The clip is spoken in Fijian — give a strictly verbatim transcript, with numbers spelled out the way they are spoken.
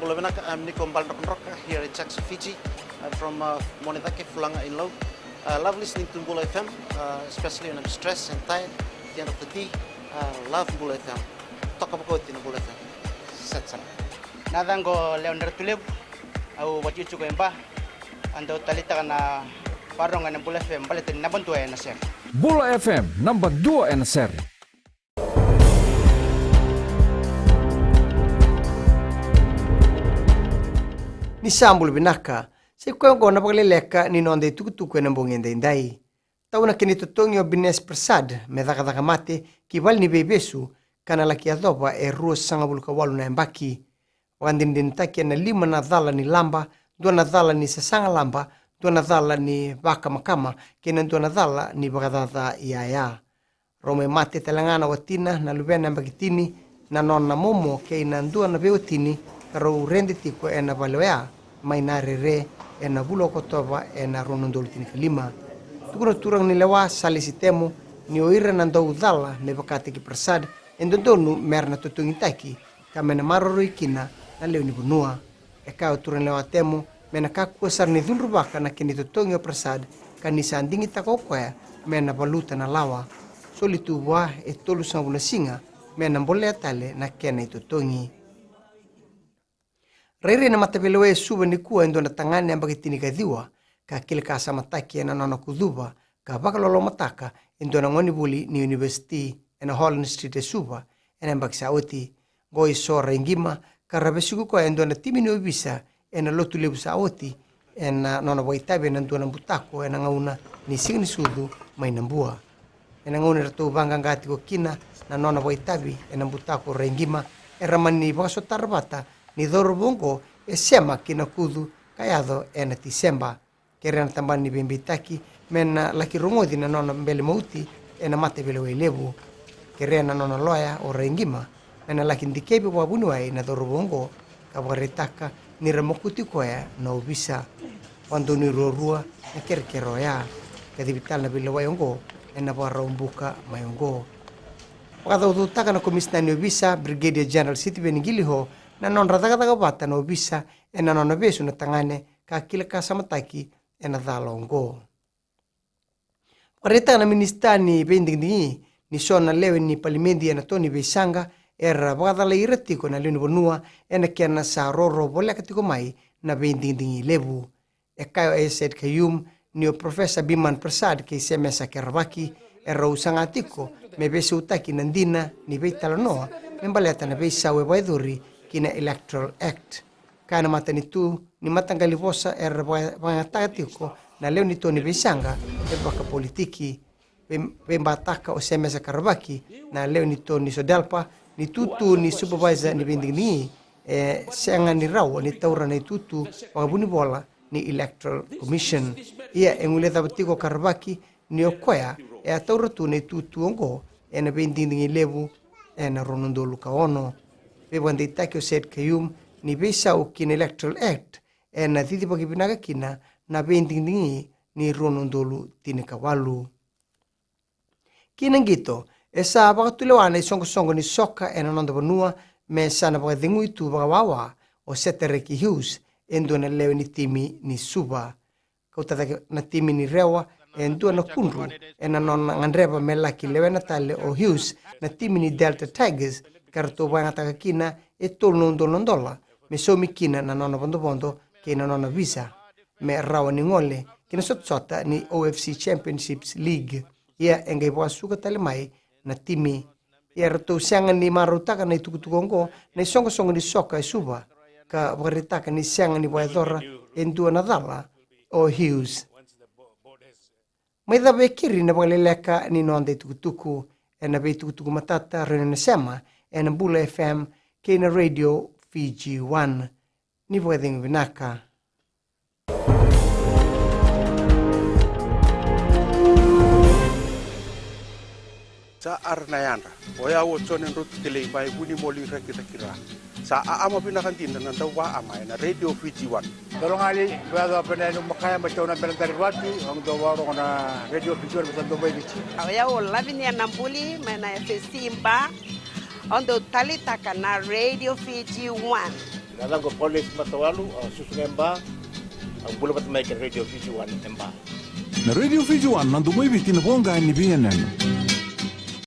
Bula vinaka, I'm Niko Baledrokadroka here in Jackson, Fiji. I'm from uh, Monedake, Fulaga in Lau. I love listening to Bula F M, uh, especially when I'm stressed and tired at the end of the day. I love Bula F M. Toka vakauti na Bula F M. Set sara. Na yacaqu o Lewa ni Ratulevu, au vakaitikotiko e Ba, au dau taleitaka na vakarorogo ena Bula F M baleta ni naba dua ena sere. Bula F M, naba dua ena sere. Ni sa bula vinaka, sa i koya oqo na vakaleleka ni noda itukutuku ena bogi edaidai. Tau na kena itotogi o Bines Prasad me cakacaka mate ki vale ni veivesu, ka na laki yacova e ruasagavulu ka walu na yabaki. Vakadinadinataki ena lima na cala ni laba, dua na cala ni sasaga laba, dua na cala ni vakamakama, kei na dua na cala ni vakacaca iyaya. Rau mai mate tale ga na watina, na luvena yabaki tini, na nona momo kei na dua na veiwatini, ka rau rede tiko ena vale oya mai Narere ena vula o Okotova ena rua na udolu tinikalima. Tukuna turaga ni lewa Salesi Temo ni o ira na dau cala me vakataki Prasad e dodonu mera na totogitaki ka me na maroroi kina na lewe ni vanua. E kaya o turaga ni lewa Temo me na kakua sara ni cudruvaka na kena itotogi o Prasad, ka ni sa digitaka o koya me na valuta na lawa. Soli tu vua e tolusagavulu na siga me na bolea tale na kena itotogi. Rairai na mataveilewai e Suva nikua e dua na tagane yabaki tinikaciwa ka kilakasamataki ena nona kucuva ka vakalolomataka e dua na gonevuli ni univesiti ena Holland Street e Suva ena yabaki sa oti. Qo i So Raiqima ka ra vesuki koya e dua na timi ni ovisa ena Lotulevu sa oti ena nona vakaitavi ena dua na butako ena gauna ni Siga ni Sucu mai Nabua. Ena gauna eratou vaqaqa tiko kina na nona vakaitavi ena butako o Raiqima, era mani vakasotara vata ni cauravou oqo e sema ki na kucu ka yaco ena Tiseba. Kerea na tabana ni veibeitaki me na laki rogoci na nona bele mauti ena mataveilewai levu. Kerea na nona loya o Raiqima me na laki dikevi vakavuniwai na cauravou oqo ka vakaraitaka ni ra mokuti koya na ovisa. Vakadonui ruarua na kerekere oya. Kacivi tale na veilewai oqo ena Vakaraubuka mai oqo. Vakacaucautaka na Komisina ni Ovisa, Brigadier General Sitiveni Qiliho, na nodra cakacaka vata na ovisa ena nona vesu na tagane ka kilakasamataki ena cala oqo. Vakaraitaka na Minisita ni Veidigidigi ni so na lewe ni Palimedi ena to ni veisaqa era vakacalai ira tiko na lewe ni vanua ena kena sa roro voleka tiko mai na veidigidigi levu. E kaya o Said Khaiyum ni o Professor Biman Prasad kei Semesa Keravaki e rau saga tiko me veisautaki na dina ni veitalanoa me baleta na veisau e vakayacori ki na Electoral Act. Kaya na matanitu ni mataqali vosa era vaka- vakayagataka tiko na lewe ni to ni veisaqa e vakapolitiki. Vei- veibataka o Semesa Keravaki na lewe ni to ni SODELPA ni tutu ni supervisor ni veidigidigi e sega ni rawa ni taura na itutu vakavunivola ni Electoral Commission. Ia e guilecava tiko o Keravaki ni o koya e a taura tu na itutu oqo ena veidigidigi levu ena rua na udolu ka ono. Veivakadeitaki o Said Khaiyum ni veisau ki na Electoral Act ena cicivaki vinaka kina na veidigidigi ni rua na udolu tinikawalu. Ki na qito, e sa vakatulewa na isoqosoqo ni soka ena noda vanua me sa na vakacegui tu vakawawa o Setareki Hughes, e dua na lewe ni timi ni Suva. Kauta cake na timi ni Rewa e dua na kudru ena nona gadreva me laki lewena tale o Hughes na timi ni Delta Tigers, ka ratou vakayagataka kina e tolu na udolu na dola me saumi kina na nona vodovodo kei na nona visa me rawa ni gole ki na sotasota ni O F C Championships League. Ia e qai vakasuka tale mai na timi. Ia ratou sega ni marautaka na itukutuku oqo na isoqosoqo ni soka e Suva, ka vakaraitaka ni sega ni vakayacora e dua na cala o Hughes. Mai cava e keri na vakaleleka ni noda itukutuku ena veitukutuku matata, rau na sema ena Bula F M kei na Radio Fiji One. Ni vakacegu vinaka. Sa ara na yadra. O yau o Jone Drotu Kelei mai Vunimoli, Rakiraki, Ra. Sa aama vinaka dina na dauvaama ena Radio Fiji One. Dolo gali, vea dua pena enu makaya mai tauna bela dari vatu, au dau varogo na Radio Fiji One, sa dau mai Viti. O yau o Lavinia Nabuli mai na F S C Ba, au dau talitaka na Radio Fiji One. Na yacaqu o Paulus Matawalu, a, susu ga e Ba. Au bula vata mai kei na Radio Fiji One e Ba. Na Radio Fiji One, na domo i Viti, na voqa ni veiyanuyanu.